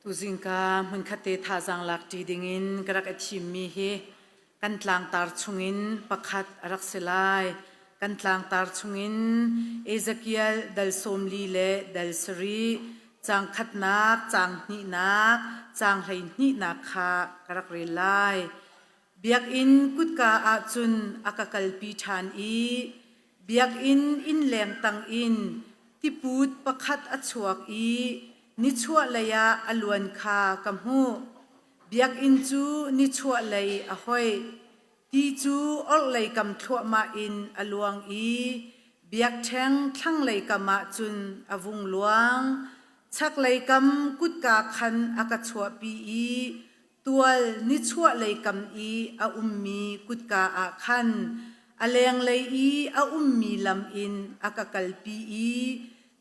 Tuzingka hmunkhatte thazaang lakṭi dingin ka rak i thimmi hi kan tlangtar chungin pakhat a rak si lai. Kan tlangtar chungin Ezekiel dal 40 le dal sarih, caang khatnak, caang hnihnak, caang hleihnihnak kha ka rak rel lai. Biakinn kutka ah cun a ka kalpi ṭhan i Biakinn innleng tangin tiput pakhat a chuak i nichuahlei ah a luan kha ka hmuh. Biakinn cu nichuahlei a hoih. Ti cu orhlei kam thluahmah in a luang i biakṭheng thlanglei kam ah cun a vung luang. Chaklei kam kutka khan a ka chuahpi i Tual nichuahlei kam i a ummi kutka ah khan a lenglei i a ummi lam in a ka kalpi i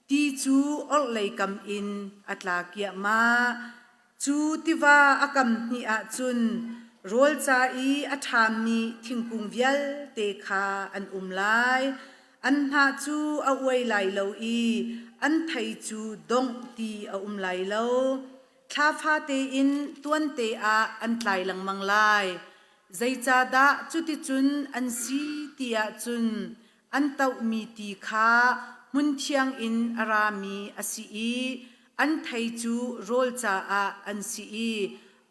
ti cu orhlei kam in a tla kiahmah. Cu tiva a kam hnih ah cun rawl ca i a ṭhami thingkung vialte kha an um lai. An hnah cu a uai lai lo i an thei cu dongh ti a um lai lo. Thla fate in tuante ah an tlai lengmang lai. Zeicahdah cuticun an si ti ahcun an tohmi ti kha hmunthiang in a rami a si i an thei cu rawl caah an si i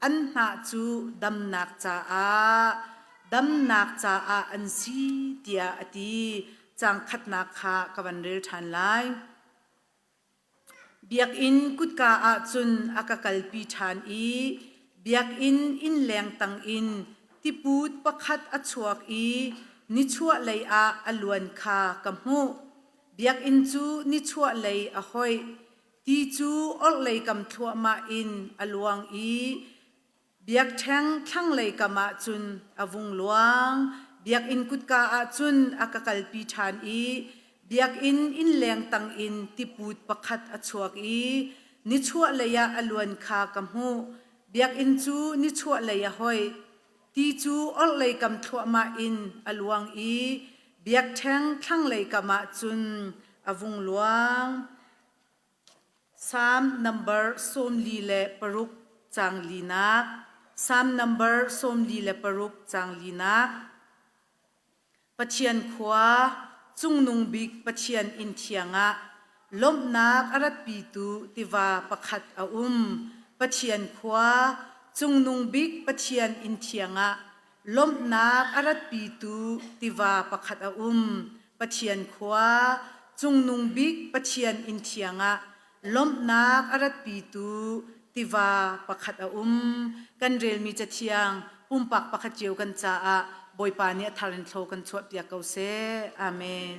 an hnah cu damnak caah damnak caah an si tiah a ti. Caang khatnak kha ka van rel ṭhan lai. Biakinn kutka ah cun a ka kalpi ṭhan i biakinn innleng tangin tiput pakhat a chuak i nichuahlei ah a luan kha ka hmuh. Biakinn cu nichuahlei a hoih. Ti cu orhlei kam thluahmah in a luang i Biakṭheng thlanglei kam ah cun a vung luang. Biakinn kutka ah cun a ka kalpi ṭhan i biakinn innleng tangin tiput pakhat a chuak i nichuahlei ah a luan kha ka hmuh. Biakinn cu nichuahlei a hoih. Ti cu orhlei kam thluahmah in a luang i biakṭheng thlanglei kam ah cun a vung luang. Salm number 46 caang linak. Salm number 46 caang linak. Pathian khua, cungnung bik Pathian inn thiang ah lawmhnak a ratpitu tiva pakhat a um. Pathian khua, cungnung bik Pathian inn thiang ah lawmhnak a ratpitu tiva pakhat a um. Pathian khua, cungnung bik Pathian inn thiang ah lawmhnak a ratpitu tiva pakhat a um. Kan relmi cathiang pumpak pakhat cio kan caah Bawipa nih a thar in thlaw kan chuahpiak ko seh. Amen.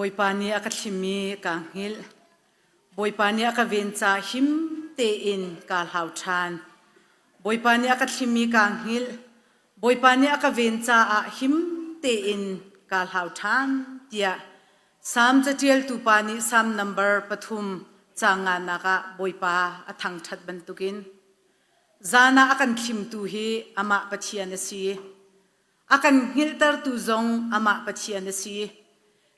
Bawipa nih a ka thlim i kaa hngilh. Bawipa nih a ka ven caah him tein kaa hlau ṭhan. Bawipa nih a ka thlim i kaa hngilh. Bawipa nih a ka ven caah him tein kaa hlau ṭhan tiah Salm caṭialtu pa nih Salm nambar pathum caang nganak ah Bawipa a thangṭhat bantukin zan ah a kan thlimtu hi amah Pathian a si. A kan hngilhtertu zong amah Pathian a si.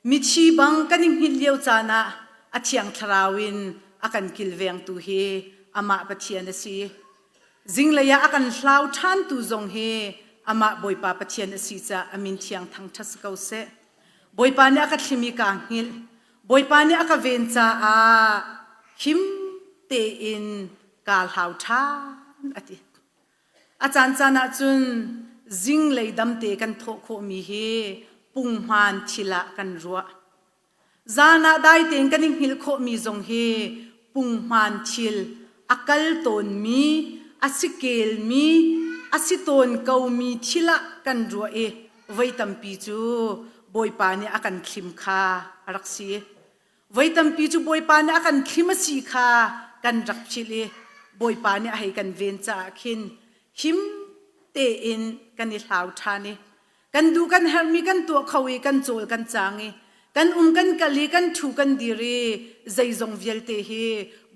Mithi bang kan i hngilh lio caan ah a Thiang Thlarau in a kan kilvengtu hi amah Pathian a si. Zinglei ah a kan hlau ṭhantu zong hi amah Bawipa Pathian a si caah a min thiang thangṭhat si ko seh. Bawipa nih a ka thlim i kaa hngilh. Bawipa nih a ka ven caah him tein kaa hlau ṭhan a ti. A caancaan ahcun zinglei damte kan thawh khawhmi hi punghman thil ah kan ruah. Zan ah dai tein kan i hngilh khawhmi zong hi punghman thil a kal tawnmi, a si kelmi, a si tawn komi thil ah kan ruah i voi tampi cu Bawipa nih a kan thlim kha a rak si. Voi tampi cu Bawipa nih a kan thlim a si kha kan rak philh i Bawipa nih a hei kan ven caah khin him tein kan i hlau ṭhan i kan duh kan herhmi kan tuah kho i kan cawl kan cang i kan um kan kal i kan ṭhu kan dir i zeizong vialte hi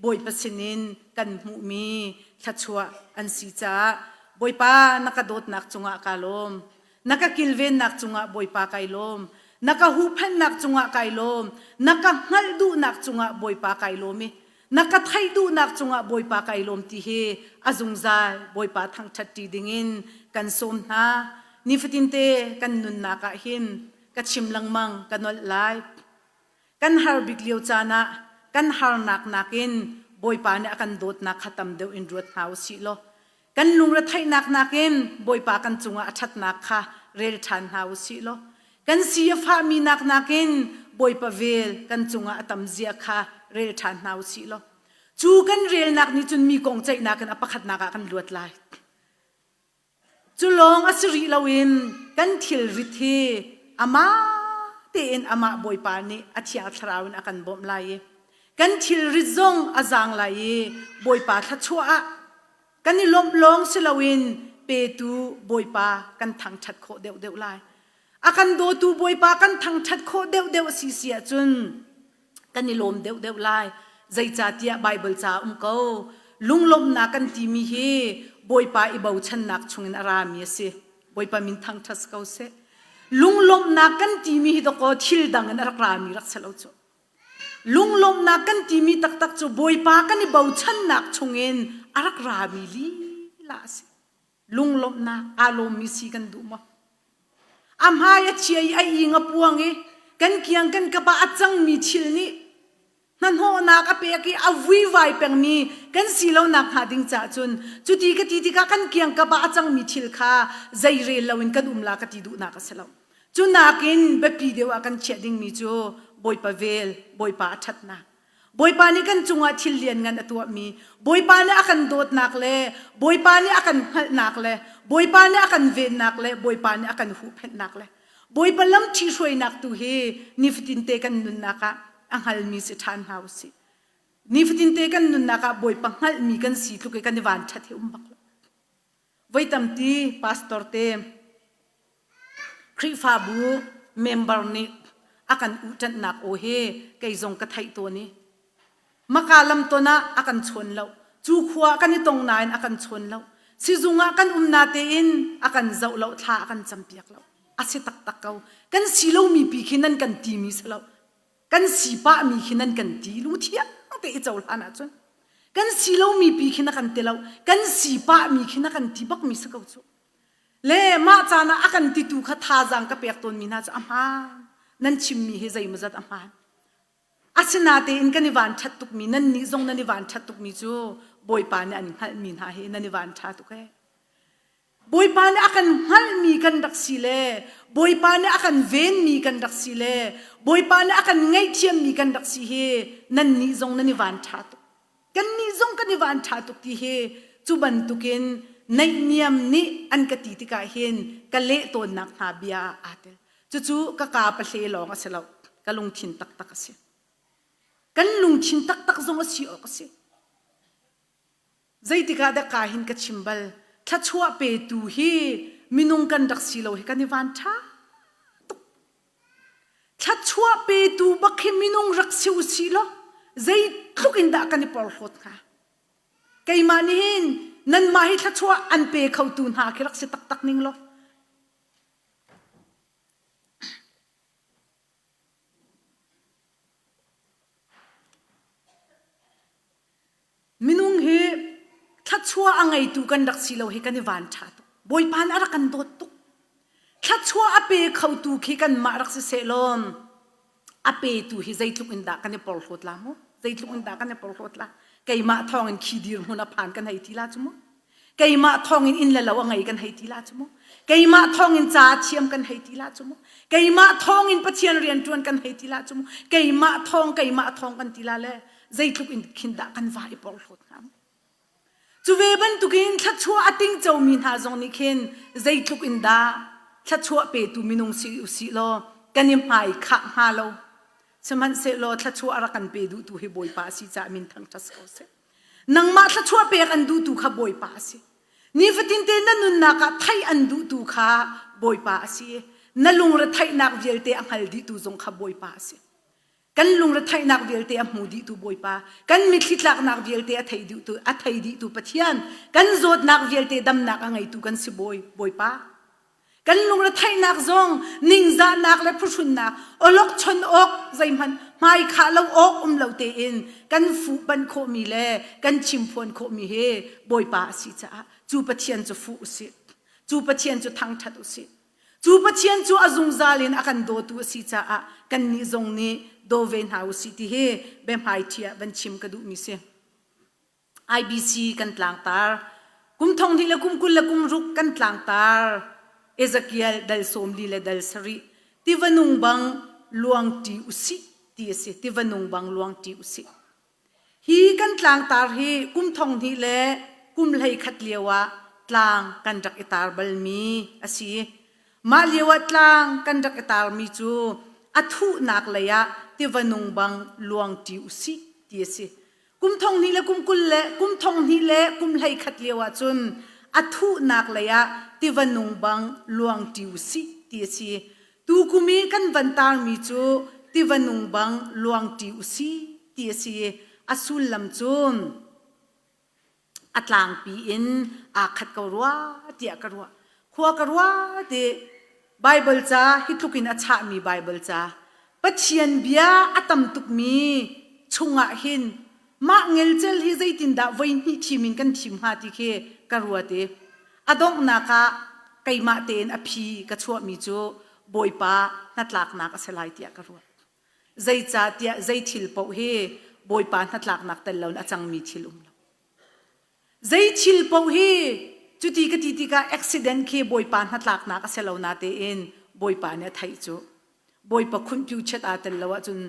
Bawipa sinin kan hmuhmi thluachuah an si caah Bawipa na ka dawtnak cungah kaa lawm. Na ka kilvennak cungah Bawipa kai lawm. Na ka huhphenhnak cungah kai lawm. Na ka hngalh duhnak cungah Bawipa kai lawm i na ka theih duhnak cungah Bawipa kai lawm ti hi a zungzal Bawipa thangṭhat ṭi dingin kan sawm hna. Nifatinte kan nunnak ah hin ka chim lengmang ka nolh lai. Kan har bik lio caan ah kan harnak nakin Bawipa nih a kan dawtnak kha tam deuh in ruat hna u sih law kan lungretheihnak nakin Bawipa kan cungah a ṭhatnak kha rel ṭhan hna u sih law kan si a fahmi nak nakin Bawipa vel kan cungah a tam zia kha rel ṭhan hna u sih law cu kan relnak nih cun mi kong ceihnak in a pakhatnak ah kan luat lai. Cu lawng a si rih loin kan thilrit hi amah tein amah Bawipa nih a Thiang Thlarau in a kan bawmh lai i kan thilrit zong a zaang lai i Bawipa thluachuah ah kan i lawmh lawng si loin petu Bawipa kan thangṭhat khawh deuhdeuh lai. A kan dawtu Bawipa kan thangṭhat khawh deuhdeuh a si si ahcun kan i lawm deuhdeuh lai. Zeicahtiah Baibal ca um ko. Lunglawmhnak kan timi hi Bawipa i bochannak chungin a rami a si. Bawipa min thangṭhat si ko seh. Lunglawmhnak kan timi hi dawkaw thil dang in a rak rami rak si lo cu. Lunglawmhnak kan timi taktak cu Bawipa kan i bochannak chungin a rak rami lila a si. Lunglawmhnak aa lawmmi si kan duh maw? A hmai a chia i a ing a puang i kan kiang kan kap ah a cangmi thil nih hnahnawhnak a pek i a vuivai pengmi kan si lonak hnga ding caah cun cuti ka ti tikah kan kiang kap ah a cangmi thil kha zei rel loin kan um la ka ti duhnak a si lo. Cu nakin biapi deuh ah kan chiah dingmi cu Bawipa vel, Bawipa a ṭhatnak, Bawipa nih kan cungah thil lianngan a tuahmi, Bawipa nih a kan dawtnak le Bawipa nih a kan hngalhnak le Bawipa nih a kan vennak le Bawipa nih a kan huhphenhnak le Bawipa lam ṭhihruainak tu hi nifatinte kan nunnak ah a hngalmi si ṭhan hna u sih. Nifatinte kan nunnak ah Bawipa hngalhmi kan si tluk i kan i vanṭhat hi um bak lo. Voi tampi pastor te Khrihfabu member nih a kan uhṭanhnak aw hi kei zong ka theih tawn i maka lamton ah a kan chawn lo. Cu khua ah kan i tong nain a kan chawn lo. Sizung ah kan um na tein a kan zoh lo, thla a kan campiak lo. A si taktak ko. Kan si lomi pi khi nan kan timi si lo. Kan si pahmi khi nan kan ti lungthiang te i cohlan ahcun kan si lomi pi khi na kan ti lo. Kan si pahmi khi na kan ti bakmi si ko cu. Le mah caan ah a kan titu kha thazaang ka pek tawnmi hna cu a hmaan. Nan chimmi hi zeimawzat a hmaan. Asinatein kan i van ṭhat tukmi, nannih zong nan i van ṭhat tukmi cu Bawipa nih an hngalhmi hna hi nan i van ṭha tuk ee. Bawipa nih a kan hngalhmi kan rak si le Bawipa nih a kan venmi kan rak si le Bawipa nih a kan ngaihthiammi kan rak si hi nannih zong nan i van ṭha tuk. Kannih zong kan i van ṭha tuk ti hi cu bantukin naihniam nih an ka ti tikah hin ka leh tawnnak hna bia aa tel. Cucu ka kaa pahle lawng a si lo. Ka lungthin taktak a si. Kan lungthin taktak zong a si awk a si. Zeitik ah dah ka hin ka chim bal. Thluachuah petu hi minung kan rak si lo hi kan i van ṭha tuk. Thluachuah petu bak hi minung rak si u sih law zeitluk in dah kan i porhlawt hnga. Keimah nih hin nanmah hi thluachuah an pe khotu hna khi rak si taktak ning law Minung hi thluachuah a ngeitu kan rak si lo hi kan i van ṭha tuk. Bawipa nih a rak kan dawt tuk. Thluachuah a pe khotu khi kanmah rak si seh law a petu hi zeitluk in dah kan i porhlawt la mu? Zeitluk in dah kan i porhlawt la? Keimah thawngin khi dirhmun a phan kan hei ti la cu mu? Keimah thawngin inn le lo a ngei kan hei ti la cu mu? Keimah thawngin ca a thiam kan hei ti la cu mu? Keimah thawngin Pathian rian ṭuan kan hei ti la cu mu? Keimah thawng keimah thawng kan ti la le zeitluk in khin dah kan va i porhlawt hnga mu? Cu ve bantukin thluachuah a tingcomi hna zong nih khin zeitluk in dah thluachuah petu minung si usih law kan i hmai khah hnga lo. Sihmanhsehlaw thluachuah a rak kan pe duhtu hi Bawipa a si caah min thangṭhat ko seh. Nangmah thluachuah pek an duhtu kha Bawipa a si. Nifatin te na nunnak ah theih an duhtu kha Bawipa a si. Na lungre theihnak vialte a hngal dihtu zong kha Bawipa a si. Kan lungretheihnak vialte a hmu dihtu Bawipa, kan mitthli tlaknak vialte a thei dihtu, a thei dihtu Pathian, kan zawtnak vialte damnak a ngeitu kan si Bawi, Bawipa. Kan lungretheihnak zong ningzahnak le phuhrunnak, awlokchon awk zeihmanh hmaikhah lo awk um lo tein kan fuhpanh khawhmi le kan chimphuan khawhmi hi Bawipa a si caah cu Pathian cu fuh usih. Cu Pathian cu thangṭhat usih. Cu Pathian cu a zungzal in a kan dawtu a si caah kannih zong nih daw ve hna u sih ti hi biahmaiṭhi ah van chim ka duhmi si. IBC kan tlangtar. Kum thong hnih le kum 20 le kum ruk kan tlangtar. Ezekiel dal 40 le dal sarih. Tiva nung bang luangṭi u sih ti a si. Tiva nung bang luangṭi u sih. Hi kan tlangtar hi kum thong hnih le kum 11 lio ah tlang kan rak i tar balmi a si. Mah lio ah tlang kan rak i tarmi cu a thuhnak lei ah tiva nung bang luangṭi u sih ti a si. Kum thong hnih le kum 20 le kum thong hnih le kum 11 lio ah cun a thuhnak lei ah tiva nung bang luangṭi u sih ti a si. Tukum i kan van tarmi cu tiva nung bang luangṭi u si ti a si i a sullam cu a tlangpi in aa khat ko rua tiah ka ruah. Khua ka ruah ti Baibal ca hi tluk in a chahmi Baibal ca Pathian bia a tam tukmi chungah hin mah ngelcel hi zeitindah voi hnih thim in kan thim hnga ti khi ka ruat i A donghnak ah keimah tein a phi ka chuahmi cu Bawipa hnatlaknak a si lai tiah ka ruat. Zeicahtiah zei thil paoh hi Bawipa hnatlaknak tel loin a cangmi thil um lo. Zei thil paoh hi cuti ka ti tikah accident khi Bawipa hnatlaknak a si lo natein Bawipa nih a theih cu. Bawipa khunhpiu chiat aa tel lo ahcun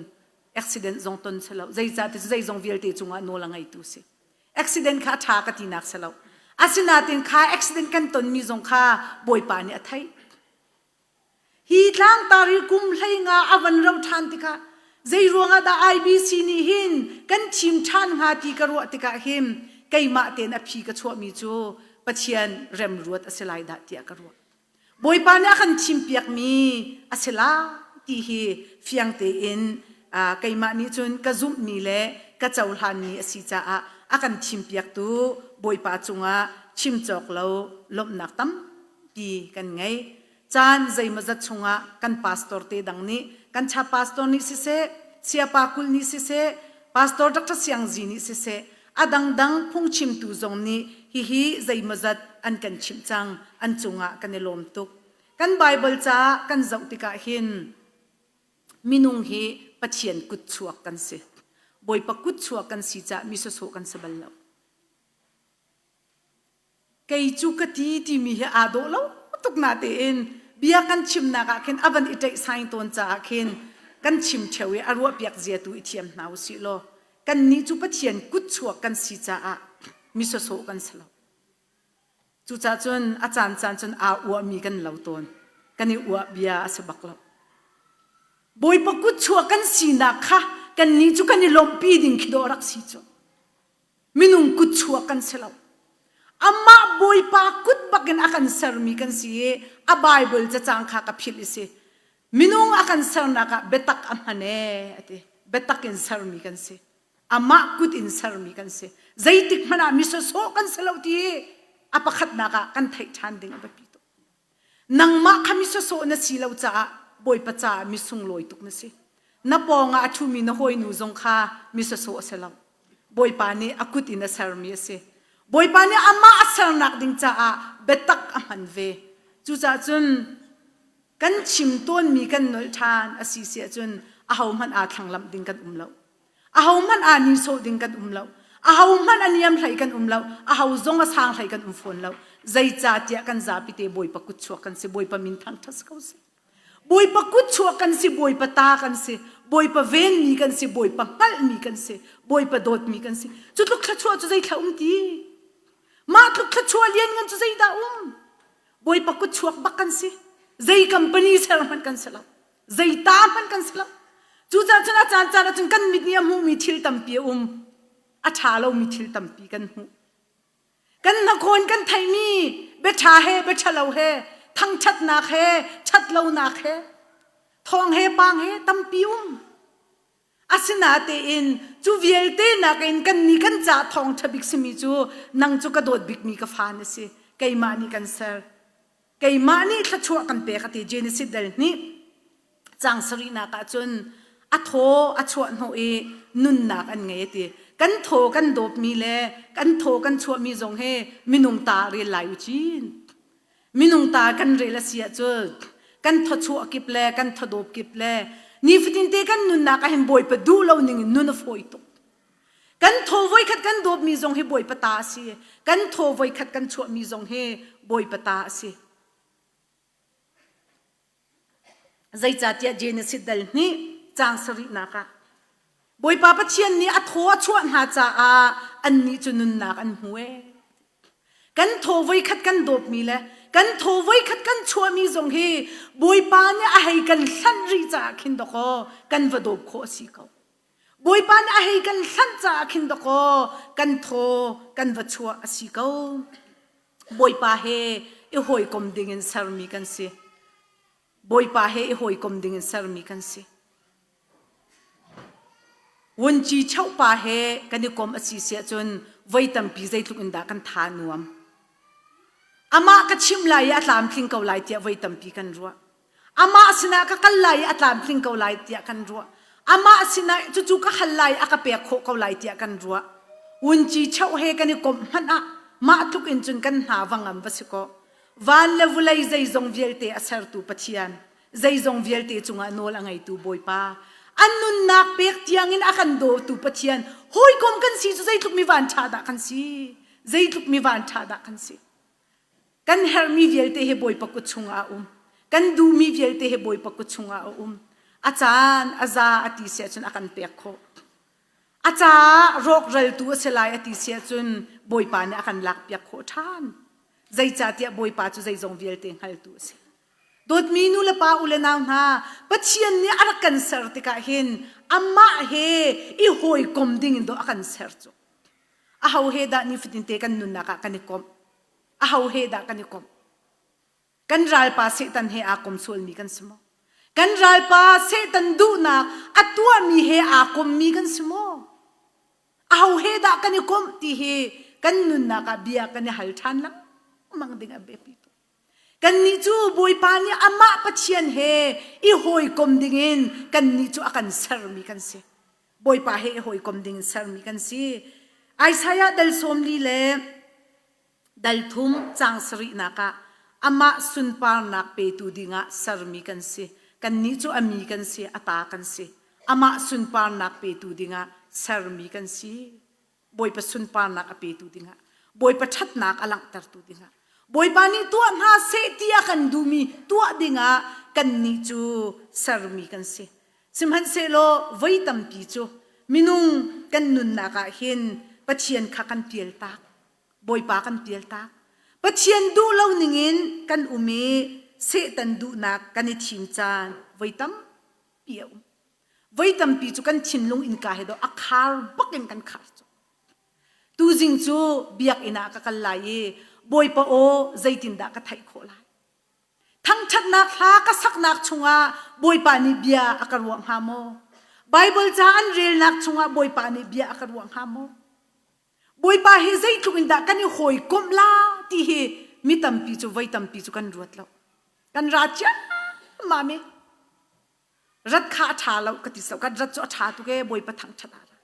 accident zong ton si lo. Zeicahtiah zeizong vialte cungah nawl a ngeitu si. Accident kha a ṭha ka tinak si lo. Asinain kha accident kan tonmi zong kha Bawipa nih a theih. Hi tlangtar hi kum 15 a van ro ṭhan tikah zei ruangah dah IBC nih hin kan thim ṭhan hnga ti ka ruah tikah hin keimah tein a phi ka chuahmi cu Pathian remruat a si lai dah tiah ka ruah. Bawipa nih a kan thimpiakmi a si lai ti hi fiang tein keimah nih cun ka zumhmi le ka cohlanmi a si caah a kan thimpiaktu Bawipa cungah chim cawk lo lawmhnak tampi kan ngei. Caan zeimawzat chungah kan pastor te dang nih kan cha pastor nih siseh, siapa kul nih siseh, pastor Dr. Siang Zi nih siseh, a dangdang phungchimtu zong nih hihi zeimawzat an kan chimh cang an cungah kan i lawm tuk kan Baibal ca kan zoh tikah hin minung hi Pathian kutchuak kan si Bawipa kutchuak kan si caah mi sawsawh kan si bal lo Kei cu ka ti timi hi aa dawh lo tuk natein bia kan chimnak ah khin a van i ṭaihsaing tawn caah khin kan chim ṭheo i a ruahpiak zia tu i thiam hna u sih law kannih cu Pathian kutchuak kan si caah mi sawsawh kan si lo. Cucaah cun a caancaan cun aa uahmi kan lo tawn. Kan i uah bia a si bak lo. Bawipa kutchuah kan sinak kha kannih cu kan i lawmhpi ding khi dawh rak si cu. Minung kutchuah kan si lo. Amah Bawipa kut bakin a kan sermi kan si i a Bible cacang kha ka philh i si. Minung a kan sernak ah biatak a hman ee a ti. Biatak in sermi kan si. Amah kut in sermi kan si. Zeitik hmanh ah mi sawsawh kan si lo ti a pakhatnak ah kan theih ṭhan ding a biapi tuk. Nangmah kha mi sawsawh na si lo caah Bawipa caah mi sunglawi tuk na si. Na pawngah a ṭhumi na hawinu zong kha mi sawsawh a si lo. Bawipa nih a kut in a sermi a si. Bawipa nih amah a sernak ding caah biatak a hman ve. Cucaah cun kan chim tawnmi kan nolh ṭhan a si si ahcun ahohmanh aa thlanglamh ding kan um lo. Ahohmanh aa nihsawh ding kan um lo. Ahohmanh a niam hlei kan um lo. Aho zong a sang hlei kan um fawn lo. Zeicahtiah kan zapite Bawipa kutchuak kan si. Bawipa min thangṭhat si ko seh. Bawipa kutchuak kan si. Bawipa ta kan si. Bawipa venmi kan si. Bawipa hngalhmi kan si. Bawipa dawtmi kan si. Cu tluk thluachuah cu zeithla um ti? Mah tluk thluachuah lianngan cu zeidah um? Bawipa kutchuak bak kan si. Zei company ser hmanh kan si lo. Zei ta hmanh kan si lo. Cucaah cun a caancaan ahcun kan mit nih a hmuhmi thil tampi a um. A ṭha lomi thil tampi kan hmuh. Kan hnakhawn kan theihmi biaṭha he biaṭhalo he thangṭhatnak he ṭhatlonak he thawng he pang he tampi um. Asinatein cu vialte nakin kannih kan ca thawngṭha bik simi cu nang cu ka dawt bikmi ka fa na si. Keimah nih kan ser. Keimah nih thluachuah kan pek a ti Genesis dal hnih caang sarihnak ah cun a thaw a chuah hnawh i nunnak an ngei a ti. Kan thaw kan dawpmi le kan thaw kan chuahmi zong hi minung ta rel lai u cin. Minung ta kan rel a si ahcun kan thawchuah kip le kan thawdawp kip le nifatin te kan nunnak ah hin Bawipa duh lo ning in nun a fawi tuk. Kan thaw voikhat kan dawpmi zong hi Bawipa ta a si. Kan thaw voikhat kan chuahmi zong hi Bawipa ta a si. Zeicahtiah Genesis dal hnih caang sarihnak ah Bawipa Pathian nih a thaw a chuah hna caah annih cu nunnak an hmu ee. Kan thaw voikhat kan dawpmi le kan thaw voikhat kan chuahmi zong hi Bawipa nih a hei kan hlanh rih caah khin dawkaw kan va dawp khawh a si ko. Bawipa nih a hei kan hlanh caah khin dawkaw kan thaw kan va chuah a si ko. Bawipa he i hawikom dingin sermi kan si. Bawipa he i hawikom dingin sermi kan si. Vunci chauhpa he kan i kom a si si ahcun voi tampi zeitluk in dah kan tha nuam. Amah ka chimh lai i a tlamtling ko lai tiah voi tampi kan ruah. Amah sinah ka kal lai i a tlamtling ko lai tiah kan ruah. Amah sinah cucu ka hal lai a ka pek khawh ko lai tiah kan ruah. Vunci cheuh he kan i komh hmanh ah mah tluk in cun kan hna va ngam va si kaw. Van le vulei zeizong vialte a sertu Pathian, zeizong vialte cungah nawl a ngeitu Bawipa, an nunnak pek tiangin a kan dawtu Pathian, hawikom kan si cu zeitluk mi van ṭha dah kan si? Zeitluk mi van ṭha dah kan si? Kan herhmi vialte hi Bawipa kut chungah a um. Kan duhmi vialte hi Bawipa kut chungah a um. A caan a za a ti si ahcun a kan pek khawh. A caah rawkraltu a si lai a ti si ahcun Bawipa nih a kan lakpiak khawh ṭhan. Zeicahtiah Bawipa cu zeizong vialte hngaltu a si. Dawtmi nu le pa u le nau hna, Pathian nih a rak kan ser tikah hin amah he i hawikom ding in dawh a kan ser cu. Aho he dah nifatin te kan nunnak ah kan i komh? Aho he dah kan i komh? Kan ralpa Satan he aa kom sualmi kan si maw? Kan ralpa Satan duhnak a tuahmi he aa kommi kan si maw? Aho he dah kan i komh ti hi kan nunnak ah bia kan i hal ṭhan lengmang ding a biapi tuk. Kannih cu Bawipa nih amah Pathian he i hawikom dingin kannih cu a kan sermi kan si. Bawipa he i hawikom ding in sermi kan si. Isaiah dal 40 le dal thum caang sarihnak ah amah sunparnak petu dingah sermi kan si. Kannih cu a mi kan si, a ta kan si. Amah sunparnak petu dingah sermi kan si. Bawipa sunparnak a petu dingah, Bawipa ṭhatnak a langhtertu dingah, Bawipa nih tuah hna seh ti a kan duhmi tuah dingah kannih cu sermi kan si. Sihmanhsehlaw voi tampi cu minung kan nunnak ah hin Pathian kha kan pialtak. Bawipa kan pialtak. Pathian duh lo ningin kan um i Satan duhnak kan i thim caan voi tam. tampi a um. Voi tampi cu kan thinlung innka he do a khar bak in kan khar cu. Tuzing cu biakinn ah ka kal lai i Bawipa aw zeitindah ka theih khawh lai? Thangṭhatnak hla ka saknak chungah Bawipa nih bia a ka ruah hnga maw? Baibal ca an relnak chungah Bawipa nih bia a ka ruah hnga maw? Bawipa hi zeitluk in dah kan i hawikomh la ti hi mi tampi cu voi tampi cu kan ruat lo. Kan ra ciammam i rat kha a ṭha lo ka ti so kan rat cu a ṭha tuk ee Bawipa thangṭhat ah ra.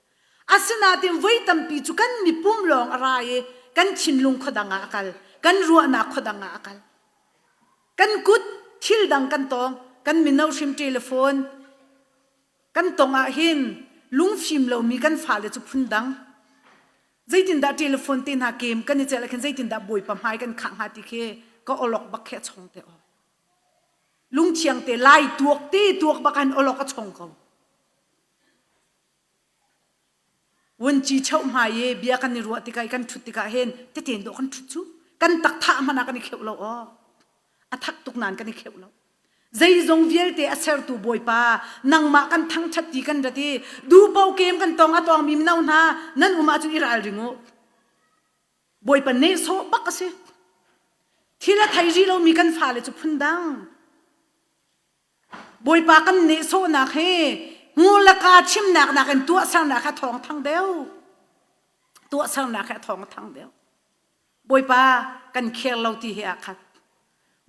Asinain voi tampi cu kan mipum lawng a ra i kan thinlung khuadang ah a kal, kan ruahnak khuadang ah a kal. Kan kut thil dang kan tawng, kan mino hrim telephone kan tong ah hin lungfim lomi kan fale cu phundang. Zeitindah telephone te hna game kan i celh ah khin zeitindah Bawipa hmai kan khah hnga ti khi ka olok bak khi a chong te aw. Lungthiang te lai tuak te tuak bak an olok a chong ko. Vunci cheuh hmai i bia kan i ruah tikah i kan ṭhut tikah hin teten dawh kan ṭhut cu kan tak thah hmanh ah kan i kheuh lo aw. A thak tuk nain kan i kheuh lo. Zeizong vialte a sertu Bawipa nangmah kan thangṭhat ti kan rat i duhpo kem kan tong a tawngmi mino hna nan um ahcun i ralring u. Bawipa nehsawh bak a si. Thil a thei rih lomi kan fale cu phundang. Bawipa kan nehsawhnak hi hmur le kaa chimnak nakin tuahsernak kha thawng thang deuh. Tuahsernak hi a thawng a thang deuh. Bawipa kan kher lo ti hi aa khat.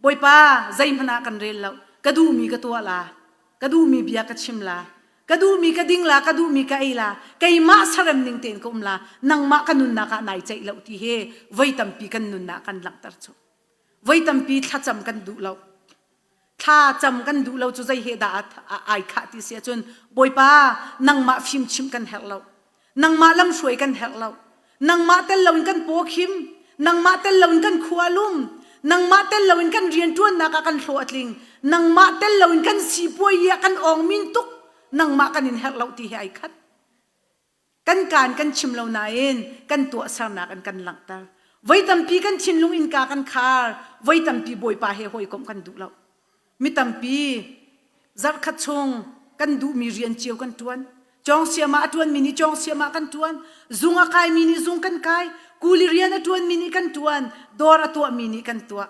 Bawipa zeihmanh ah kan rel lo. Ka duhmi ka tuah la. Ka duhmi bia ka chim la. Ka duhmi ka ding la, ka duhmi ka ei la. Keimah sarem ning tein ka um la. Nangmah ka nunnak ah nai ceih lo ti hi voi tampi kan nunnak kan langhter cu. Voi tampi thlacam kan duh lo. Thla cam kan duh lo cu zei he dah ai khah ti si ahcun Bawipa nangmah fimchimh kan herh lo. Nangmah lamhruai kan herh lo. Nangmah tel loin kan paw khim. Nangmah tel loin kan khua lum. Nangmah tel loin kan rianṭuannak ah kan hlawh a tling. Nangmah tel loin kan sipuai ah kan awngmin tuk. Nangmah kan in herh lo ti he ai khat. Kan kaan kan chim lo nain kan tuahsernak in kan langhter. Voi tampi kan thinlung innka kan khar, voi tampi Bawipa he hawikomh kan duh lo. Mi tampi zarhkhat chung kan duhmi rian cio kan ṭuan. Cawngsiam ah a ṭuanmi nih cawngsiam ah kan ṭuan. Zung a kaimi nih zung kan kai. Kuli rian a ṭuanmi nih kan ṭuan. Dawr a tuahmi nih kan tuah.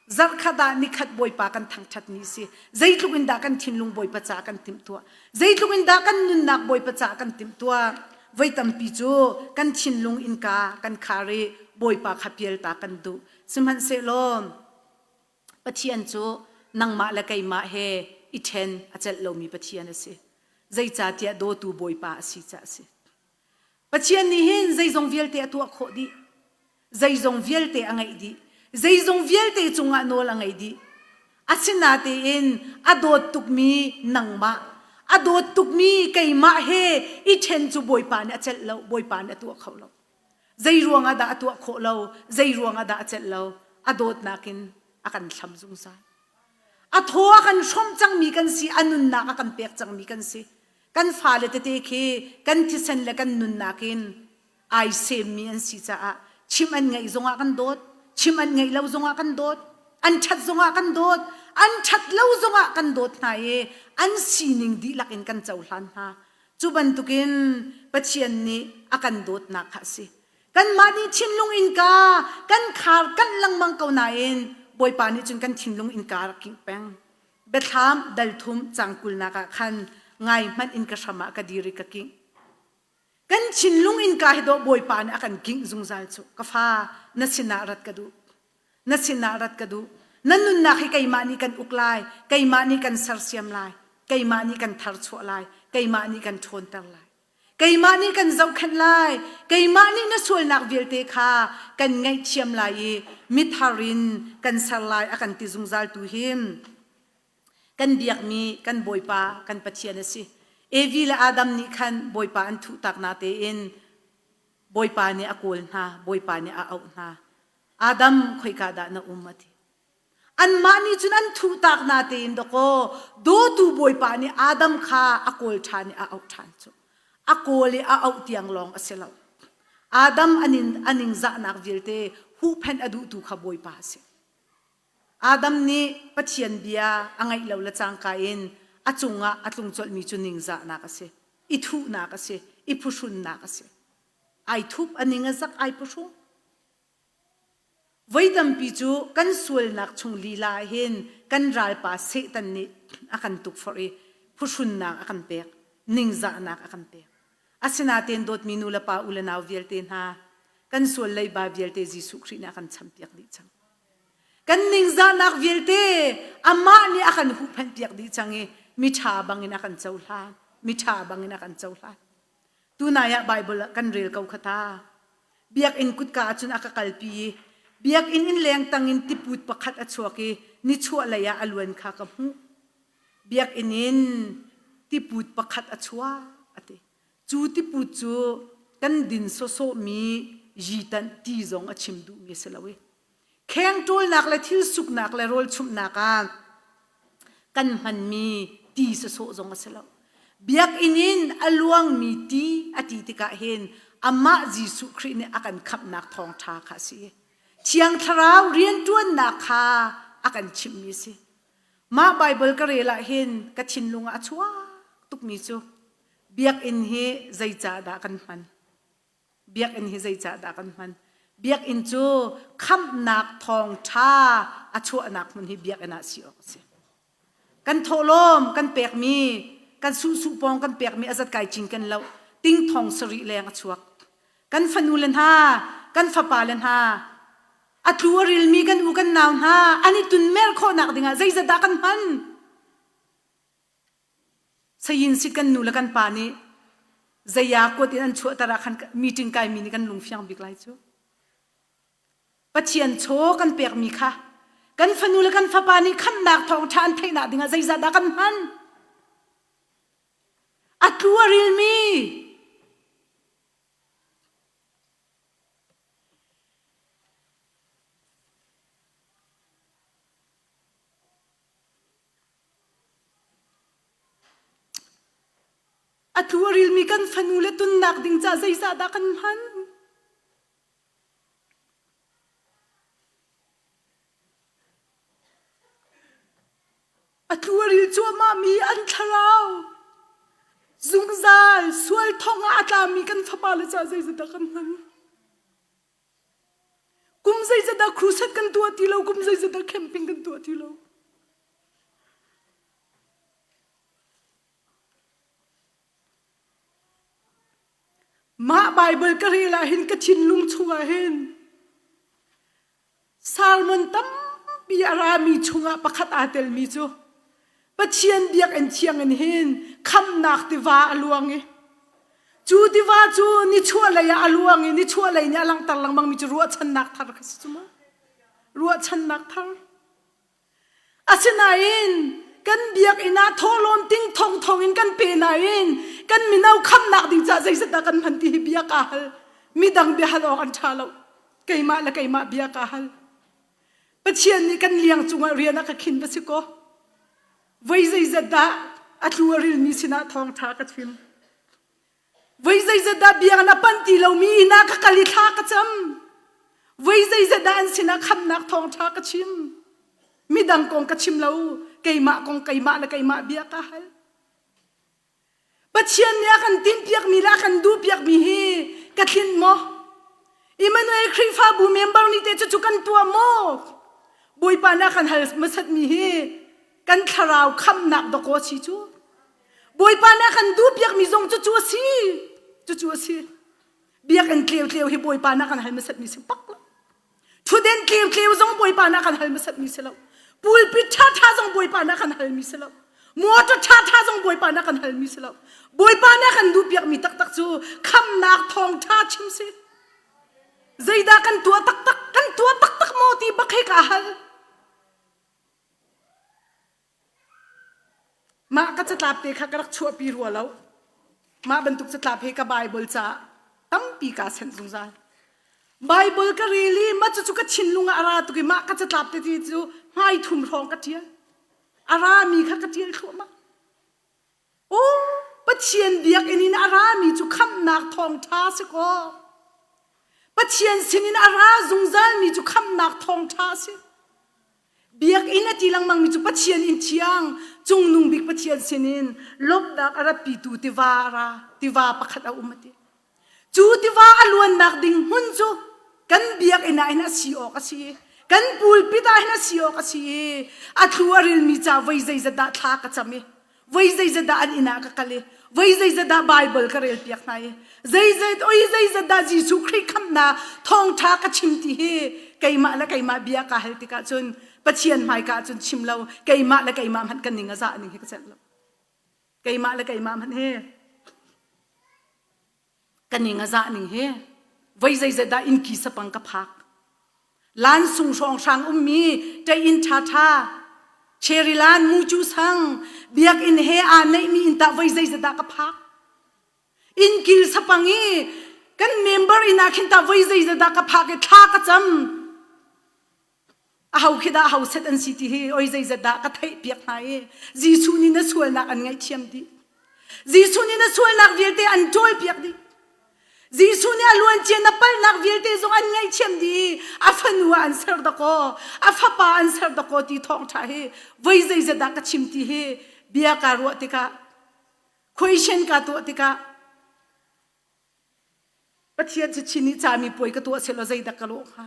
Zarhkhat ah nikhat Bawipa kan thangṭhat ni si. Zeitluk in dah kan thinlung Bawipa caah kan timhtuah. Zeitluk in dah kan nunnak Bawipa caah kan timhtuah. Voi tampi cu kan thinlung innka kan khar i Bawipa kha pialta kan duh. Sihmanhsehlaw Pathian cu nangmah le keimah he i ṭhen a celh lomi Pathian a si. Zeicahtiah dawtu Bawipa a si caah a si. Pathian nih hin zeizong vialte a tuah khawh dih. Zeizong vialte a ngeih dih. Zeizong vialte cungah nawl a ngei dih. Asinatein a dawt tukmi nangmah, a dawt tukmi keimah he i ṭhen cu Bawipa nih a celh lo, Bawipa nih a tuah kho lo. Zei ruangah dah a tuah khawh lo, zei ruangah dah a celh lo, a dawtnak in a kan hlam zungzal. A thaw a kan hrawmh cangmi kan si, a nunnak a kan pek cangmi kan si. Kan fale tete khi kan thisen le kan nunnak in ai semmi an si caah chim an ngaih zongah kan dawt, chim an ngaih lo zongah kan dawt, an ṭhat zongah kan dawt, an ṭhat lo zongah kan dawt hna i an sining dihlak in kan cohlan hna. Cu bantukin Pathian nih a kan dawtnak kha a si. Kanmah nih thinlung innka kan khar kanh lengmang ko nain Bawipa nih cun kan thinlung innka a rak kingh peng. Biathlam dal thum cang kulnak ah khan ngai hmanh in ka hram ah ka dir i ka kingh. Kan thinlung innka hi dawh Bawipa nih a kan kingh zungzal cu. Ka fa, na sinah rat ka duh. Na sinah rat ka duh. Na nunnak hi keimah nih kan uk lai, keimah nih kan sersiam lai, keimah nih kan tharchuah lai, keimah nih kan ṭhawnter lai. Keimah nih kan zohkhenh lai, keimah nih na sualnak vialte kha kan ngaihthiam lai i mithar in kan ser lai a kan ti zungzal tu hin kan biakmi kan Bawipa kan Pathian a si. Evi le Adam nih khan Bawipa an thuhtak na tein Bawipa nih a kawl hna, Bawipa nih a auh hna. Adam khoika dah na um a ti. Anmah nih cun an thuhtak na tein dawkaw dawtu Bawipa nih Adam kha a kawl ṭhan i a auh ṭhan cu. A kawl i a auh tiang lawng a si lo. Adam anin a ningzahnak vialte huhphenh a duhtu kha Bawipa a si. Adam nih Pathian bia a ngaih lo le cangka in A cungah a tlung colhmi cu ningzahnak a si, i thuhnak a si, i phuhrunnak a si. Ai thup, a ning a zak, ai phuhrung. Voi tampi cu kan sualnak chung lila ah hin kan ralpa Satan nih a kan tukforh i phuhrunnak a kan pek, ningzahnak a kan pek. Asinain dawtmi nu le pa u le nau vialte hna, kan sual leiba vialte Jesuh Khrih nih a kan champiak dih cang. Kan ningzahnak vialte amah nih a kan huhphenhpiak dih cang i miṭha bangin a kan cohlan, miṭha bangin a kan cohlan. Tunai ah Baibal ah kan rel ko kha ta. Biakinn kutka ah cun a ka kalpi i biakinn in leng tangin tiput pakhat a chuak i nichuah lei ah a luan kha ka hmuh. Biakinn in tiput pakhat a chuak a ti. Cu tiput cu kan din sawsawhmi yitanh ti zong a chim duhmi a si lo i Kheng ṭawlnak le thil suknak le rawl chumhnak ah kan hmanmi ti sawsawh zong a si lo. Biakinn in a luangmi ti a ti tikah hin amah Jesuh Khrih nih a kan khamhnak thawngṭha kha a si. Thiang Thlarau rianṭuannak kha a kan chimhmi a si. Mah Baibal ka rel ah hin ka thinlung ah a chuak tukmi cu biakinn hi zeicah dah kan hman? Biakinn hi zeicahdah kan hman? Biakinn cu khamhnak thawngṭha a chuahnak hmun hi biakinn ah si awk a si. Kan thawhlawm kan pekmi, kan suhsuh pawng kan pekmi a zat kai cing kan lo. Ting thong sarih leng a chuak. Kan fanu le hna, kan fapa le hna, a tlu a rilmi kan u kan nau hna, an i tunmer khawhnak dingah zeizat dah kan hman? Sayin sit kan nu le kan pa nih zeia kuat in an chuahter ah khan meeting kaimi nih kan lungfiang bik lai cu. Pathian chaw kan pekmi kha kan fanu le kan fapa nih khamhnak thawngṭha an theihnak dingah zeizah dah kan hman? A tlu a rilmi A tlu a rilmi kan fanu le tunnak ding ca zeizah dah kan hman? A tlu a ril cuahmahmi an thlarau zungzal sual thong ah a tlami kan fapa le ca zeizah dah kan hman? Kum zeizat dah crusade kan tuah ti lo, kum zeizat dah camping kan tuah ti lo. Mah Bible ka rel ah hin ka thinlung chungah hin sermon tampi a rami chungah pakhat aa telmi cu Pathian biakinn thiang in hin khamnak tiva a luang i cu tiva cu nichuahlei ah a luang i nichuahlei nih a langhter lengmangmi cu ruahchannak thar kha si cu mu. Ruahchannak thar. Asinain kan biakinn ah thawhlawm ting thong thong in kan pe nain kan mino khamnak ding caah zeizat dah kan hman ti hi bia kaa hal. Midang bia hal awk an ṭha lo. Keimah le keimah bia kaa hal. Pathian nih kan liang cungah rian a ka khin va si kaw voi zeizat dah a tlu a rilmi sinah thawngṭha ka chim. Voi zeizat dah biakinn a panh ti lomi inn ah ka kal i thla ka cam. Voi zeizat dah an sinah khamnak thawngṭha ka chim. Midang kong ka chim lo, keimah kong keimah le keimah bia ka hal. Pathian nih a kan tinhpiakmi le a kan duhpiakmi hi ka tlinh maw? Emmanuel Khrihfabu member nih teh cucu kan tuah maw? Bawipa nih a kan hal hmasatmi hi kan thlarau khamhnak dawkaw a si cu. Bawipa nih a kan duhpiakmi zong cucu a si. Cucu a si. Biakinn tleu tleu hi Bawipa nih a kan hal hmasatmi si bak lo. Thuden tleu zong Bawipa nih a kan hal hmasatmi si lo. Pulpit ṭhaṭha zong Bawipa nih a kan halmi si lo. Motor ṭhaṭha zong Bawipa nih a kan halmi si lo. Bawipa nih a kan duhpiakmi taktak cu khamnak thawngṭha chim si. Zeidah kan tuah taktak, kan tuah taktak maw ti bak hi ka hal. Mah ka catlap te kha ka rak chuahpi rua lo. Mah bantuk catlap he ka Bible caah tampi kaa senh zungzal. Bible ka rel i mah cucu ka thinlung ah a ra tuk i mah ka catlap tete cu hmai thum hrawng ka ṭial. A rami kha ka ṭial thluahmah. Aw, Pathian biakinn in a rami cu khamhnak thawngṭha si kaw. Pathian sinin a ra zungzalmi cu khamhnak thawngṭha a si. Biakinn a ti lengmangmi cu Pathian inn thiang, cungnung bik Pathian sinin lawmhnak a ratpitu tiva a ra, tiva pakhat a um a ti. Cu tiva a luannak ding hmun cu kan biakinn ah hin a si awk a si i kan pulpit ah hin a si awk a si i a thlu a rilmi ca voi zeizat dah thla ka cam i voi zeizat dah an inn ah ka kal i voi zeizat dah Baibal ka rel piak hna i zeizat oi zeizat dah Jesuh Khrih khamhnak thawngṭha ka chim ti hi keimah le keimah bia ka hal tikah cun Pathian hmaika ah cun chim lo keimah le keimah hmanh ka ning a zah ning hi ka celh lo keimah le keimah hmanh hi ka ning a zah ning hi voi zeizat dah innki sapang ka phak lan sung hrawnghrang ummi ṭein ṭhaṭha Cherryland mucu sang biakinn he aa neihmi inn tah voi zeizat dah ka phak innkil sapang i kan member inn ah khin tah voi zeizat dah ka phak i thla ka cam aho khi dah aho set an si ti hi oi zeizat dah ka theih piak hna i Jesuh nih na sualnak an ngaihthiam dih Jesuh nih na sualnak vialte an ṭawl piak dih Jesuh nih a luancia na palhnak vialte zong an ngaihthiam dih a fanu ah an ser dakaw a fapa an ser dakaw ti thawngṭha hi voi zeizat dah ka chim ti hi bia kaa ruah tikah question ka tuah tikah Pathian chin nih cami puai ka tuah selaw zeidah ka lawh hnga?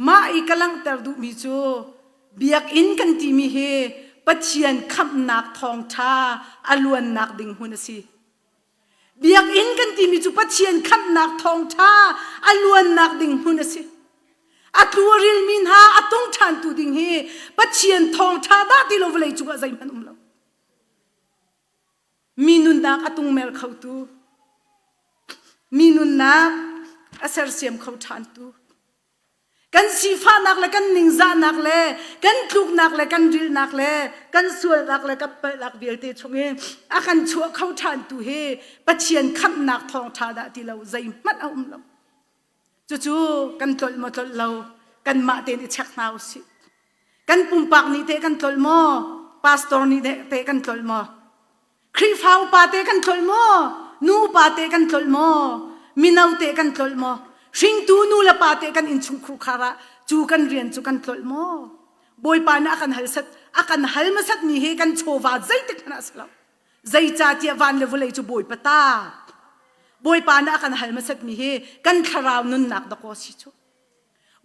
Mah i ka langhter duhmi cu biakinn kan timi hi Pathian khamhnak thawngṭha a luannak ding hmun a si. Biakinn kan timi cu Pathian khamhnak thawngṭha a luannak ding hmun a si. A tlu a rilmi hna a tung ṭhantu ding hi Pathian thawngṭha dah ti lo vawlei cungah zeihmanh um lo. Mi nunnak a tungmer khotu, mi nunnak a sersiam kho ṭhantu, kan sifahnak le kan ningzahnak le kan tluknak le kan rilnak le kan sualnak le kan palhnak vialte chungin a kan chuah kho ṭhantu hi Pathian khamhnak thawngṭha dah ti lo zeihmanh a um lo. Cucu kan tlolh maw tlolh lo kanmah tein i check hna usih. Kan pumpak nih teh kan tlolh maw? Pastor nih teh kan tlolh maw? Khrihfa upa te kan tlolh maw? Nu upa te kan tlolh maw? Mino te kan tlolh maw? Hringtu nu le pa te kan innchungkhur khar ah cu kan rian cu kan tlolh maw? Bawipa nih a kan hal sat a kan hal hmasat mi hi kan chawva zeitik hmanh ah si lo. Zeicahtiah van le vawlei cu Bawipa ta. Bawipa nih a kan hal hmasatmi hi kan thlarau nunnak dakaw a si cu.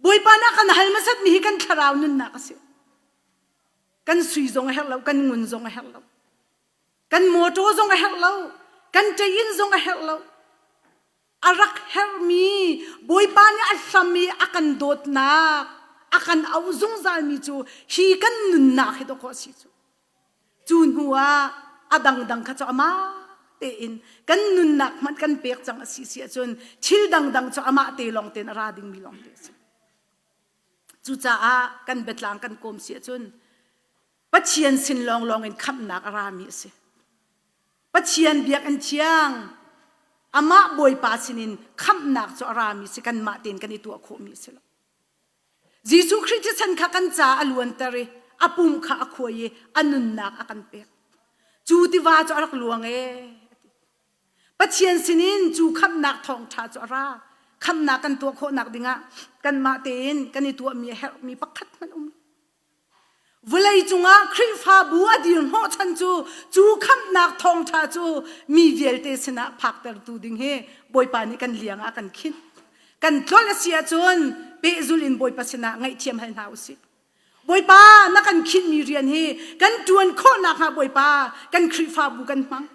Bawipa nih a kan hal hmasatmi hi kan thlarau nunnak a si. Kan sui zong a herh lo, kan ngun zong a herh lo. Kan mawṭaw zong a herh lo, kan ṭeinn zong a herh lo. A rak herhmi Bawipa nih a hlam i a kan dawtnak, a kan auh zungzalmi cu hi kan nunnak hi dawkaw a si cu. Cu hnu ah a dangdang kha cu amah tein kan nunnak hmanh kan pek cang a si si ahcun thil dangdang cu amah te lawng tein a ra dingmi lawng te a si. Cucaah kan biatlang kan kawm si ahcun Pathian sin lawnglawng in khamhnak a rami a si. Pathian biakinn thiang amah Bawipa sinin khamhnak cu a rami si kanmah tein kan i tuah khawhmi a si lo. Jesuh Khrih thisen kha kan ca a luanter i a pum kha a khuai i a nunnak a kan pek. Cu tiva cu a rak luang ee. Pathian sinin cu khamhnak thawngṭha cu a ra. Khamhnak kan tuah khawhnak dingah kanmah tein kan i tuahmi a herhmi pakhat hmanh um lo. Vawlei cungah Khrihfabu a dir hnawhchan cu cu khamhnak thawngṭha cu mi vialte sinah phaktertu ding hi Bawipa nih kan liang ah a kan khinh. Kan tlolh a si ahcun pehzul in Bawipa sinah ngaihthiam hal hna u sih. Bawipa na kan khinhmi rian hi kan ṭuan khawh nakhnga Bawipa kan Khrihfabu kan hmang.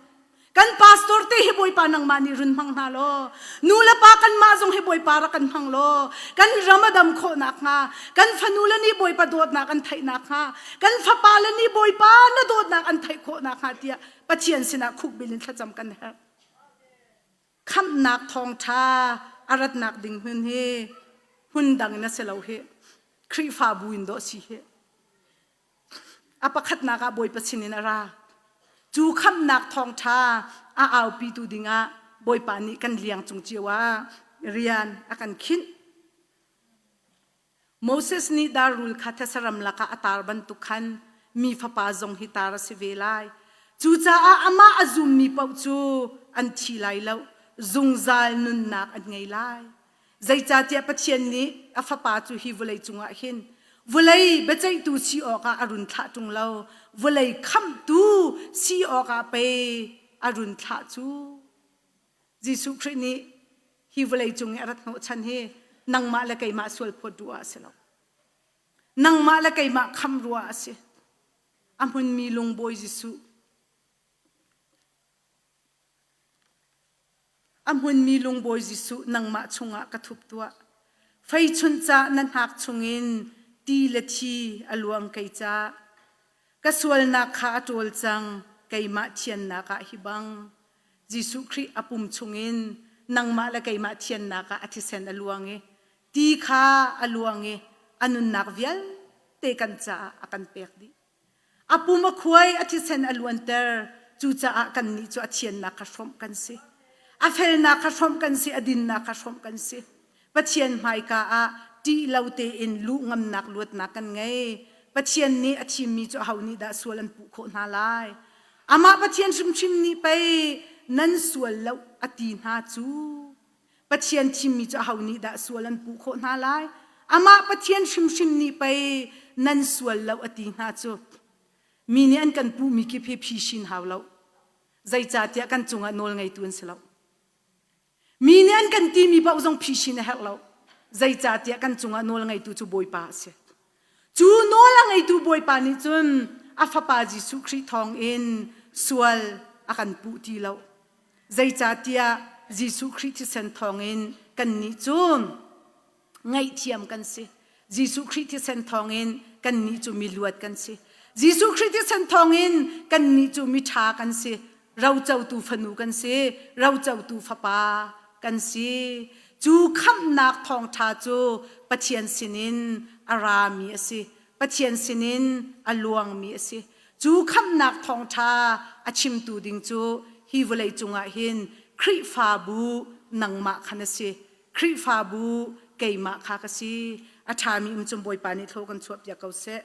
Kan pastor te hi Bawipa nangmah nih run hmang hna law, nu le pa kanmah zong hi Bawipa rak kan hmang law, kan ram a dam khawh nakhnga, kan fanu le nih Bawipa dawtnak an theih nakhnga, kan fapa le nih Bawipa na dawtnak an theih khawh nakhnga tiah Pathian sinah khukbil in thlacam kan herh. Khamhnak thawngṭha a ratnak ding hmun hi hmun dang in a si lo hi. Khrihfabu in dawh si hi. A pakhatnak ah Bawipa sinin a ra. Cu khamhnak thawngṭha a aupitu dingah Bawipa nih kan liang cung cio ah rian a kan khinh. Moses nih darrul kha thesaram lakah a tar bantuk khan mi fapa zong hi tar a si ve lai. Cucaah amah a zummi paoh cu an thi lai lo, zungzal nunnak an ngei lai. Zeicahtiah Pathian nih a Fapa cu hi vawlei cungah hin vawlei biaceihtu si awkah a run thlah ṭung lo, vawlei khamhtu si awkah pei a run thlah cu. Jesuh Khrih nih hi vawlei cung i a rat hnawhchan hi nangmah le keimah sualphawt duh ah a si lo. Nangmah le keimah khamh ruah a si. A hmunmi lungbawi Jesuh A hmunmi lungbawi Jesuh nangmah chungah ka thup tuah. Feichunh ca na hnak chungin ti le thi a luang kei ca. Ka sualnak kha a ṭawl cang keimah thiannak ah hi bang. Jesuh Khrih a pum chungin nangmah le keimah thiannak ah a thisen a luang i ti kha a luang i a nunnak vialte kan caah a kan pek dih. A pum a khuai, a thisen a luanter. Cucaah kannih cu a thiannak kha hrawmh kan si. A felnak kha hrawmh kan si, a dinnak kha hrawmh kan si. Pathian hmaika ah ṭih lo tein luh ngamnak luatnak kan ngei. Pathian nih a thimmi cu aho nih dah sual an puh khawh hna lai? Amah Pathian hrimhrim nih pei nan sual lo a ti hna cu. Pathian thimmi cu aho nih dah sual an puh khawh hna lai? Amah Pathian hrimhrim nih pei nan sual lo a ti hna cu. Mi nih an kan puhmi kip hi phishin hau lo. Zeicahtiah kan cungah nawl ngeitu an si lo. Mi nih an kan timi paoh zong phishin a herh lo. Zeicahtiah kan cungah nawl ngeitu cu Bawipa a si. Cu nawl a ngeitu Bawipa nih cun a Fapa Jesuh Khrih thawngin sual a kan puh ti lo. Zeicahtiah Jesuh Khrih thisen thawngin kannih cu ngaihthiam kan si. Jesuh Khrih thisen thawngin kannih cu miluat kan si. Jesuh Khrih thisen thawngin kannih cu miṭha kan si. Rocotu fanu kan si. Rocotu fapa kan si. Cu khamhnak thawngṭha cu Pathian sinin a rami a si. Pathian sinin a luangmi a si. Cu khamhnak thawngṭha a chimtu ding cu hi vawlei cungah hin Khrihfabu nangmah kha na si. Khrihfabu keimah kha ka si. A ṭhami um cun Bawipa nih thlaw kan chuahpiak ko seh.